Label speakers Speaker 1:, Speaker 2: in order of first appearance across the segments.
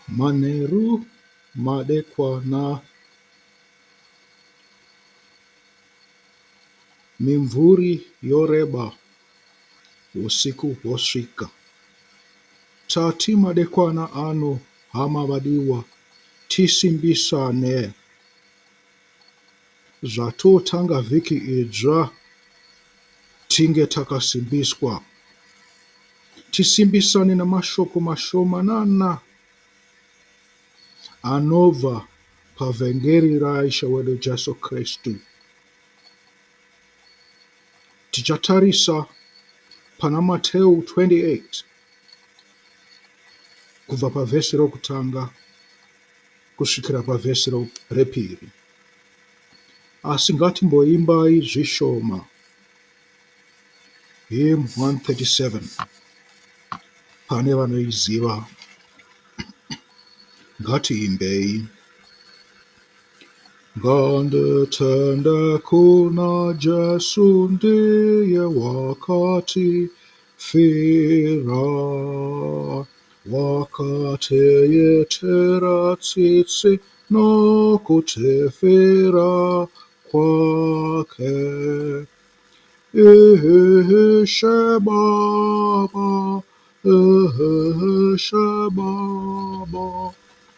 Speaker 1: Manheru madekwana. Mimvuri yoreba, usiku hwosvika. Tati madekwana ano hama vadiwa tisimbisane. Zvatotanga vhiki idzva tinge takasimbiswa. Tisimbisane namashoko mashomanana anobva pavhengeri raIshe wedu Jesu Kristu. Tichatarisa pana Mateu 28 kubva pavhesi rokutanga kusvikira pavhesi repiri. Asi ngatimboimbai zvishoma. Hymn 137 pane vanoiziva ngatiimbei. Nganditende kuna Jesu ndiye wakatifira wakatiitira tsitsi nokutifira kwake. Ishe Baba, Ishe Baba,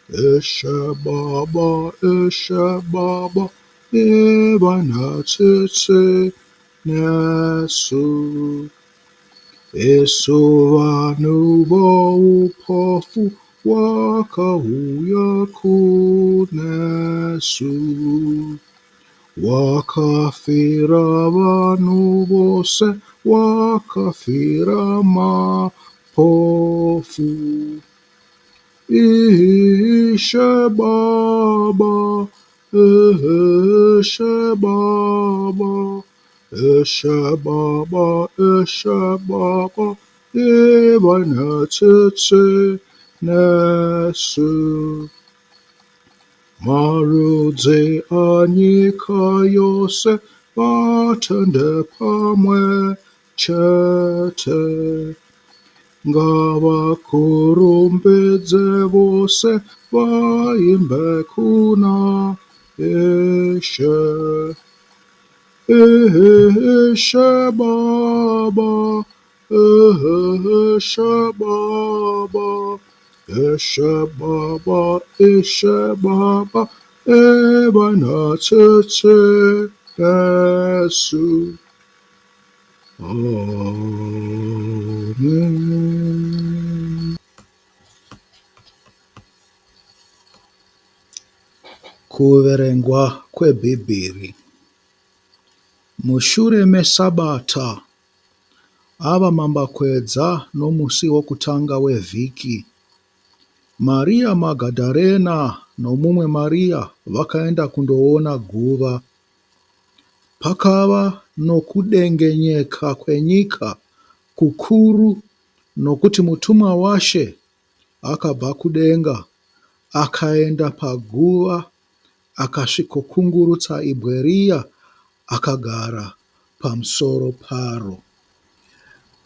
Speaker 1: Ishe Baba, Ishe Baba, iva netsitsi nesu. Isu vanhu voupofu wakauya kunesu. Wakafira vanhu vose, wakafira mapofu. Ishe Baba, Ishe Baba, Ishe Baba, Ishe Baba, ivai netsitsi nesu. Marudzi anyika yose vatende pamwe chete. Ngavakurumbidze vose vaimbe kuna Ishe. Ishe Baba, Ishe Baba, Ishe Baba, Ishe Baba, ivai netsitsi nesu. Amen. Kuverengwa kweBhaibheri. Mushure meSabata, ava mambakwedza nomusi wokutanga wevhiki, Maria Magadharena nomumwe Maria vakaenda kundoona guva. Pakava nokudengenyeka kwenyika kukuru nokuti mutumwa waShe akabva kudenga akaenda paguva akasvikokungurutsa ibwe riya akagara pamusoro paro.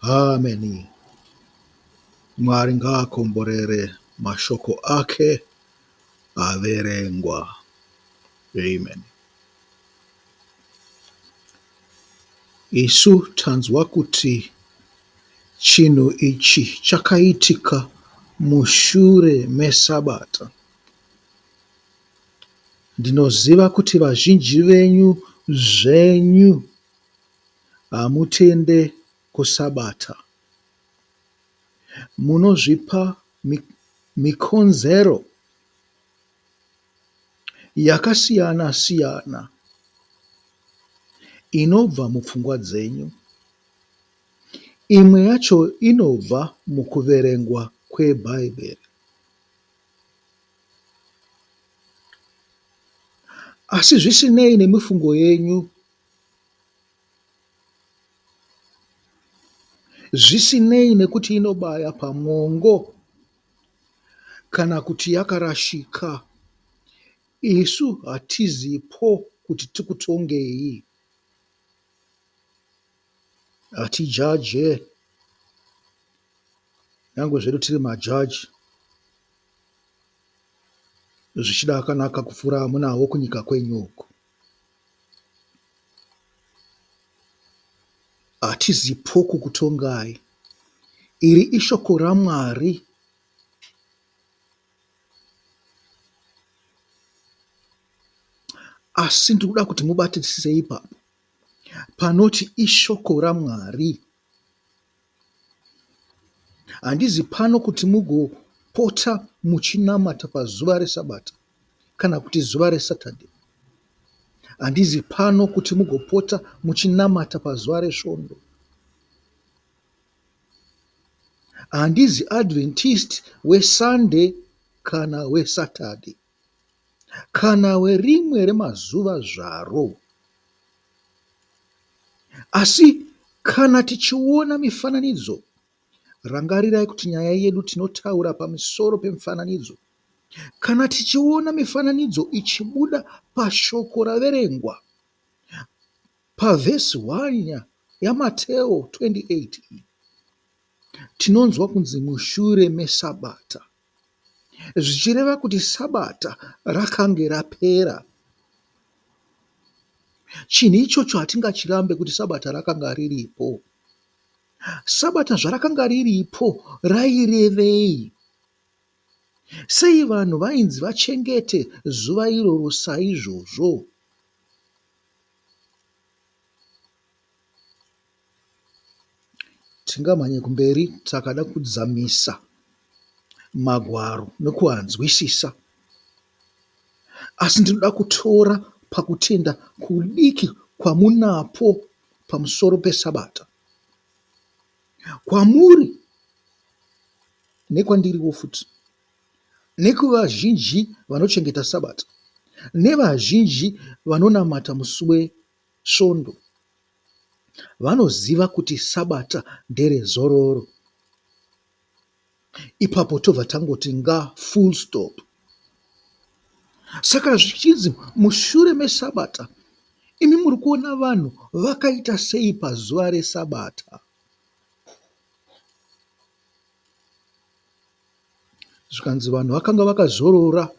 Speaker 1: Ameni. Mwari ngaakomborere mashoko ake averengwa. Amen. Isu tanzwa kuti chinhu ichi chakaitika mushure meSabata. Ndinoziva kuti vazhinji venyu zvenyu hamutende kuSabata. Munozvipa mikonzero yakasiyana siyana inobva mupfungwa dzenyu. Imwe yacho inobva mukuverengwa kweBhaibheri. Asi zvisinei nemifungo yenyu, zvisinei nekuti inobaya pamwongo kana kuti yakarashika, isu hatizipo kuti tikutongei. Hatijaje nyangwe zvedu tiri majaji. Zvichida akanaka kupfuura amunawo kunyika kwenyu uko. Hatizipo kukutongai. Iri ishoko raMwari. Asi ndiri kuda kuti mubatisise ipapo panoti ishoko raMwari. Handizi pano kuti mugopota muchinamata pazuva reSabata kana kuti zuva reSaturday. Handizi pano kuti mugopota muchinamata pazuva reSvondo. Handizi Adventist weSunday kana weSaturday kana werimwe remazuva zvaro. Asi kana tichiona mifananidzo, rangarirai kuti nyaya yedu tinotaura pamusoro pemifananidzo. Kana tichiona mifananidzo ichibuda pashoko raverengwa pavhesi 1 yaMateo 28 iyi, tinonzwa kunzi mushure meSabata, zvichireva kuti Sabata rakange rapera. Chinhu ichocho hatingachirambe kuti Sabata rakanga riripo. Sabata zvarakanga riripo rairevei? Sei vanhu vainzi vachengete zuva iroro saizvozvo? Tingamhanye kumberi takada kudzamisa magwaro nekuanzwisisa. Asi ndinoda kutora pakutenda kudiki kwamunapo pamusoro peSabata. Kwamuri nekwandiriwo futi, nekuvazhinji vanochengeta Sabata, nevazhinji vanonamata musi weSvondo. Vanoziva kuti Sabata nderezororo. Ipapo tobva tangoti nga full stop. Saka zvichinzi mushure meSabata, imi muri kuona vanhu vakaita sei pazuva reSabata? Zvikanzi vanhu vakanga vakazorora.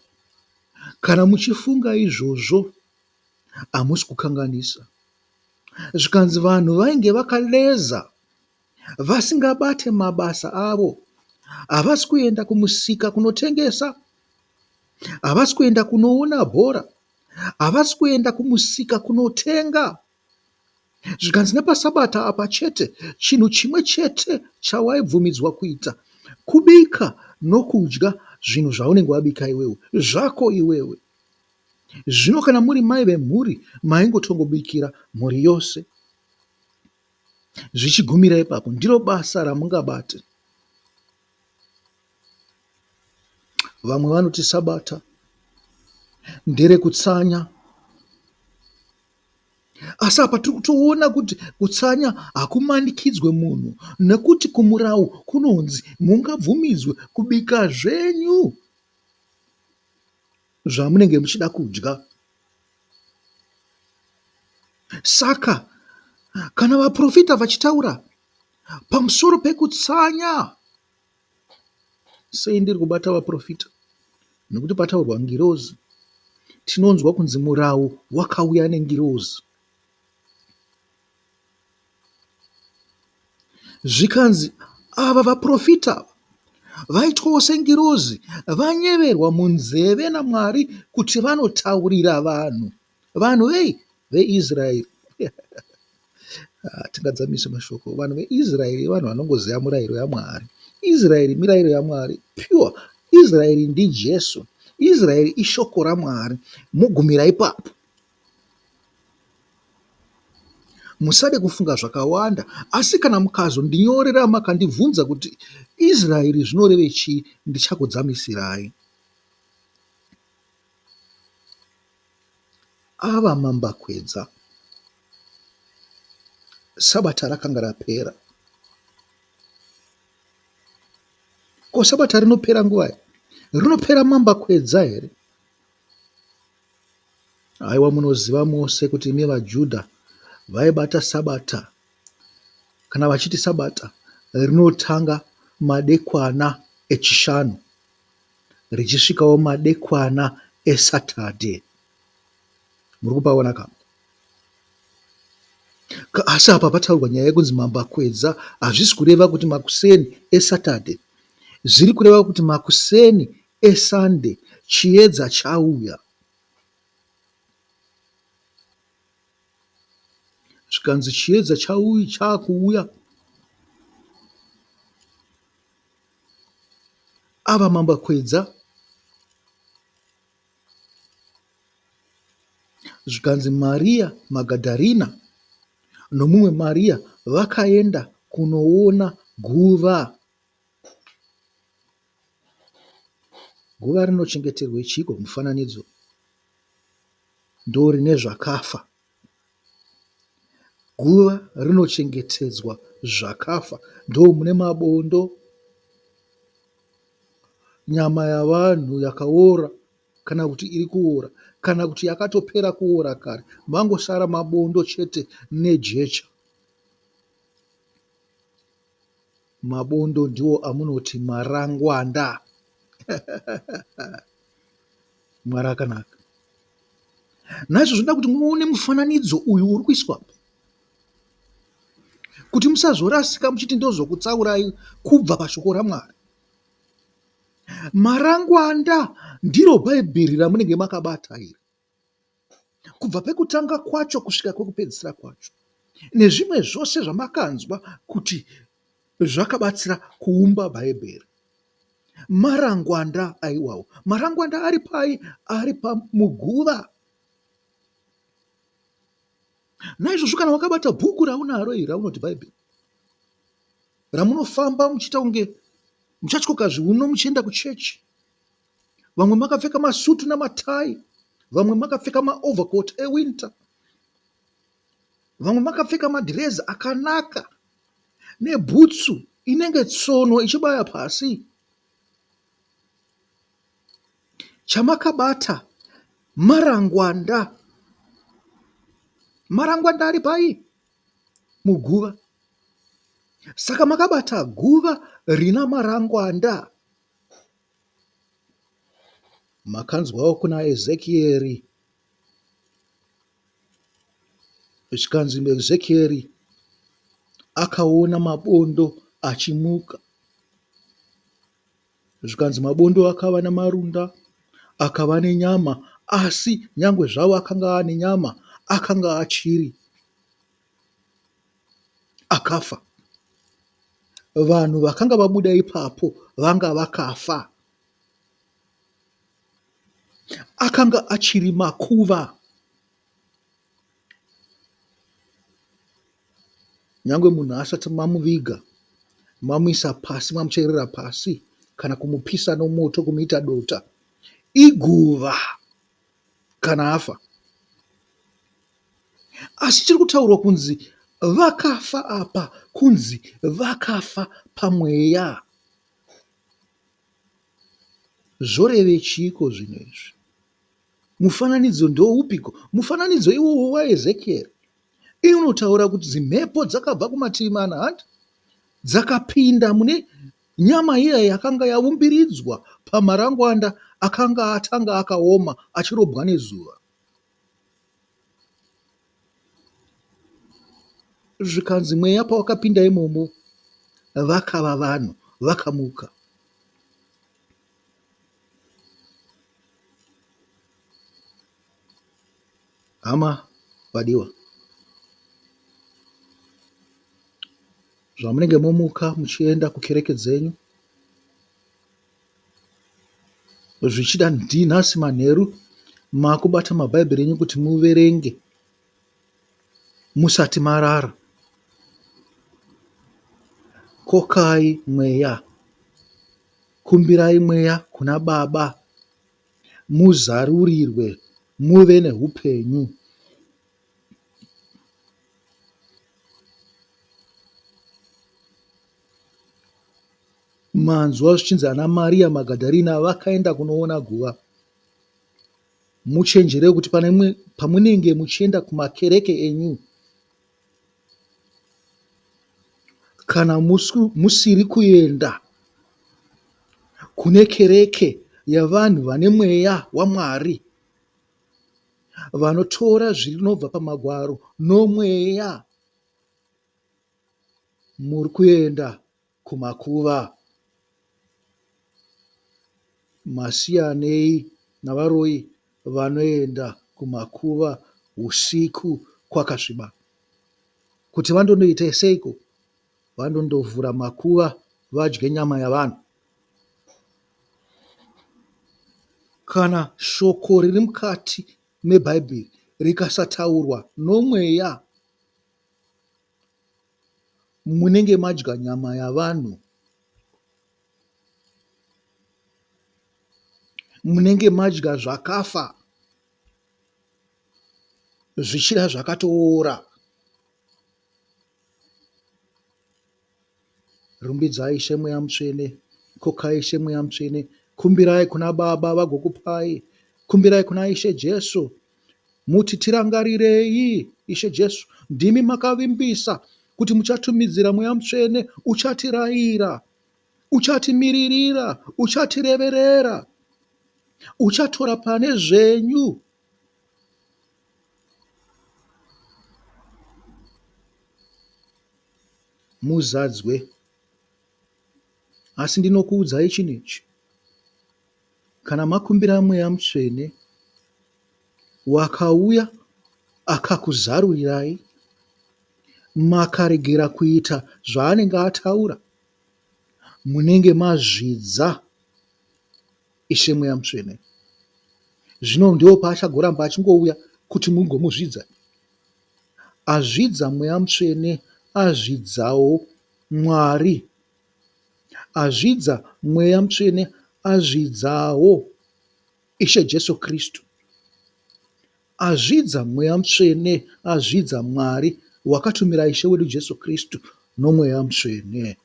Speaker 1: Kana muchifunga izvozvo, hamusi kukanganisa. Zvikanzi vanhu vainge vakaleza vasingabate mabasa avo, havasi kuenda kumusika kunotengesa, havasi kuenda kunoona bhora, havasi kuenda kumusika kunotenga. Zvikanzi nepaSabata apa chete, chinhu chimwe chete chawaibvumidzwa kuita kubika nokudya zvinhu zvaunenge wabika iwewe, zvako iwewe. Zvino kana muri mai vemhuri maingotongobikira mhuri yose zvichigumira ipapo. Ndiro basa ramungabate. Vamwe vanoti Sabata nderekutsanya. Asi apa tiri kutoona kuti kutsanya hakumanikidzwe munhu nekuti kumurau kunonzi mungabvumidzwe kubika zvenyu zvamunenge muchida kudya. Saka kana vaprofita vachitaura pamusoro pekutsanya, sei ndiri kubata vaprofita? Nekuti pataurwa ngirozi, tinonzwa kunzi murawu wakauya nengirozi. Zvikanzi ava vaprofita ava vaitwawo sengirozi vanyeverwa munzeve naMwari kuti vanotaurira vanhu. Vanhu vei? VeIsraeri. Ah, tingadzamise mashoko. Vanhu veIsraeri vanhu vanongoziva murayiro yaMwari. Israeri mirayiro yaMwari pure. Israeri ndiJesu. Israeri ishoko raMwari. Mogumira ipapo. Musade kufunga zvakawanda asi kana mukazondinyorera makandibvunza kuti Israeri zvinoreve chii ndichakudzamisirai. Ava mambakwedza, Sabata rakanga rapera. Ko Sabata rinopera nguvai? Rinopera mambakwedza here? Haiwa munoziva mose kuti imi vaJudha vaibata Sabata kana vachiti Sabata rinotanga madekwana eChishanu. Richisvikawo madekwana eSaturday. Muri kupaona ka? Asi apa pataurwa nyaya yekunzi mambakwedza hazvisi kureva kuti makuseni eSaturday. Zviri kureva kuti makuseni eSunday chiedza chauya. Zvikanzi chiedza chaakuuya. Ava mambakwedza. Zvikanzi Maria Magadharina nomumwe Maria vakaenda kunoona guva. Guva rinochengeterwa chiiko mufananidzo ndorine zvakafa. Guva rinochengetedzwa zvakafa ndomune mabondo, nyama yavanhu yakaora kana kuti iri kuora kana kuti yakatopera kuora kare mangosara mabondo chete nejecha. Mabondo ndiwo amunoti marangwanda. Mwari akanaka. Naizvozvo ndoda kuti muone mufananidzo uyu uri kuiswa apa kuti musazorasika muchiti ndozokutsaurai kubva pashoko raMwari. Marangwanda ndiro Bhaibheri ramunenge makabata iri. Kubva pekutanga kwacho kusvika kwekupedzisira kwacho. Nezvimwe zvose zvamakanzwa kuti zvakabatsira kuumba Bhaibheri. Marangwanda aiwawo. Marangwanda ari pai? Ari pamuguva. Naizvozvo kana wakabata bhuku raunaro iri raunoti Bhaibheri, ramunofamba muchiita kunge muchatyoka zviuno muchienda kuchechi, Vamwe makapfeka masutu namatayi, vamwe makapfeka maovercoat ewinter, vamwe makapfeka madhirezi akanaka nebhutsu inenge tsono ichibaya pasi. Chamakabata marangwanda. Marangwanda ari pai? Muguva. Saka makabata guva rina marangwanda. Makanzwawo kuna Ezekieri zvikanzi Ezekieri akaona mabondo achimuka. Zvikanzi mabondo akava namarunda akava nenyama asi nyangwe zvavo akanga ane nyama akanga achiri akafa. Vanhu vakanga vabuda ipapo vanga vakafa. Akanga achiri makuva. Nyangwe munhu asati mamuviga, mamuisa pasi, mamucherera pasi kana kumupisa nomoto kumuita dota, iguva kana afa. Asi chiri kutaurwa kunzi vakafa apa kunzi vakafa pamweya. Zvoreve chiiko zvinhu izvi? Mufananidzo ndoupiko? Mufananidzo iwowo waEzekieri unotaura kuti dzimhepo dzakabva kumativi mana hanti dzakapinda mune nyama iya yakanga yaumbiridzwa pamarangwanda akanga atanga akaoma achirobwa nezuva. Zvikanzi mweya pawakapinda imomo vakava vanhu vakamuka. Hama vadiwa, zvamunenge momuka muchienda kukereke dzenyu, Zvichida ndinhasi manheru makubata maBhaibheri enyu kuti muverenge musati marara. Kokai mweya. Kumbirai mweya kuna Baba muzarurirwe muve nehupenyu. Manzwa zvichinzi ana Maria Magadharina vakaenda kunoona guva. Muchenjere kuti pamunenge muchienda kumakereke enyu, kana musiri kuenda kune kereke yavanhu vane mweya waMwari, vanotora zvinobva pamagwaro nomweya. Muri kuenda kumakuva. Masiyanei navaroyi vanoenda kumakuva usiku kwakasviba kuti vandonoita seiko? Vanondovhura makuva vadye nyama yavanhu. Kana shoko riri mukati meBhaibheri rikasataurwa nomweya, munenge madya nyama yavanhu. Munenge madya zvakafa, zvichida zvakatoora. Rumbidzai Ishe Mweya Mutsvene, kokai Ishe Mweya Mutsvene, kumbirai kuna Baba vagokupai, kumbirai kuna Ishe Jesu, muti tirangarirei Ishe Jesu, ndimi makavimbisa kuti muchatumidzira Mweya Mutsvene, uchatirayira, uchatimiririra, uchatireverera, uchatora pane zvenyu. Muzadzwe. Asi ndinokuudzai chinhu ichi, kana makumbira Mweya Mutsvene, wakauya akakuzarurirai, makaregera kuita zvaanenge ataura, munenge mazvidza Ishe Mweya Mutsvene. Zvino ndipo paachagoramba achingouya kuti mugomuzvidza. Azvidza Mweya Mutsvene azvidzawo Mwari. Azvidza Mweya Mutsvene azvidzawo Ishe Jesu Kristu. Azvidza Mweya Mutsvene azvidza Mwari wakatumira Ishe wedu Jesu Kristu noMweya Mutsvene.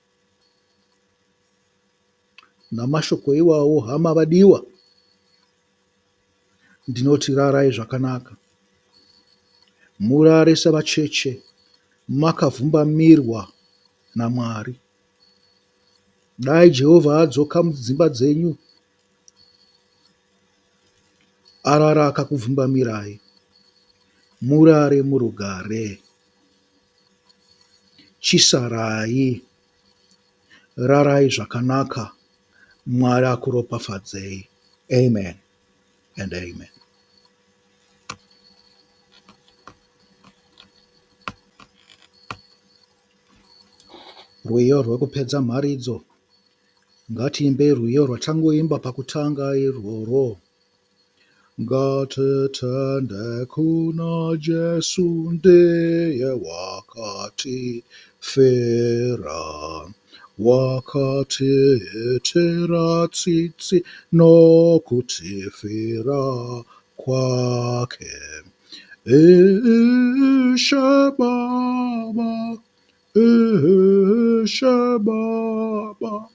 Speaker 1: Namashoko iwawo hama vadiwa, ndinoti rarai zvakanaka. Murare sevacheche makavhumbamirwa naMwari. Dai Jehovha adzoka mudzimba dzenyu arara akakuvhumbamirai. Murare murugare. Chisarai. Rarai zvakanaka. Mwari akuropafadzei. Amen and amen. Rwiyo rwekupedza mharidzo. Ngatiimbei rwiyo rwachangoimba pakutanga irworwo. Ngatitende kuna Jesu ndiye wakatifira, wakatiitira tsitsi nokutifira kwake. Ishe Baba, Ishe Baba,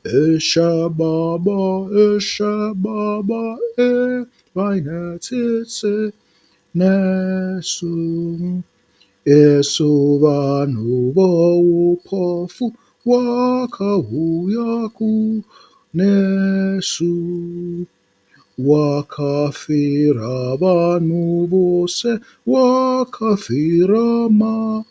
Speaker 1: Ishe Baba, Ishe Baba, ivai netsitsi nesu. Isu vanhu voupofu wakauya kunesu. Wakafira vanhu vose, wakafira mapofu.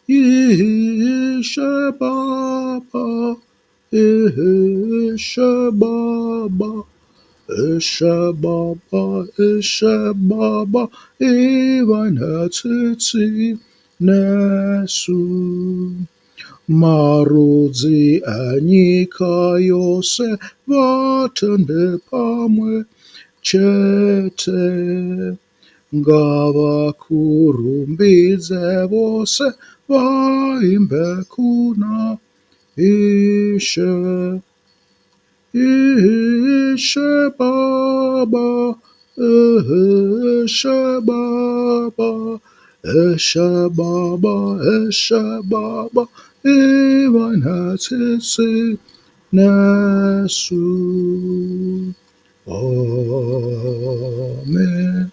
Speaker 1: Ishe Baba, Ishe Baba, Ishe Baba, Ishe Baba, ivai netsitsi nesu. Marudzi enyika yose vatende pamwe chete. Ngavakurumbidze vose vaimbe kuna Ishe. Ishe Baba, Ishe Baba, Ishe Baba, Ishe Baba, ivai netsitsi nesu. Amen.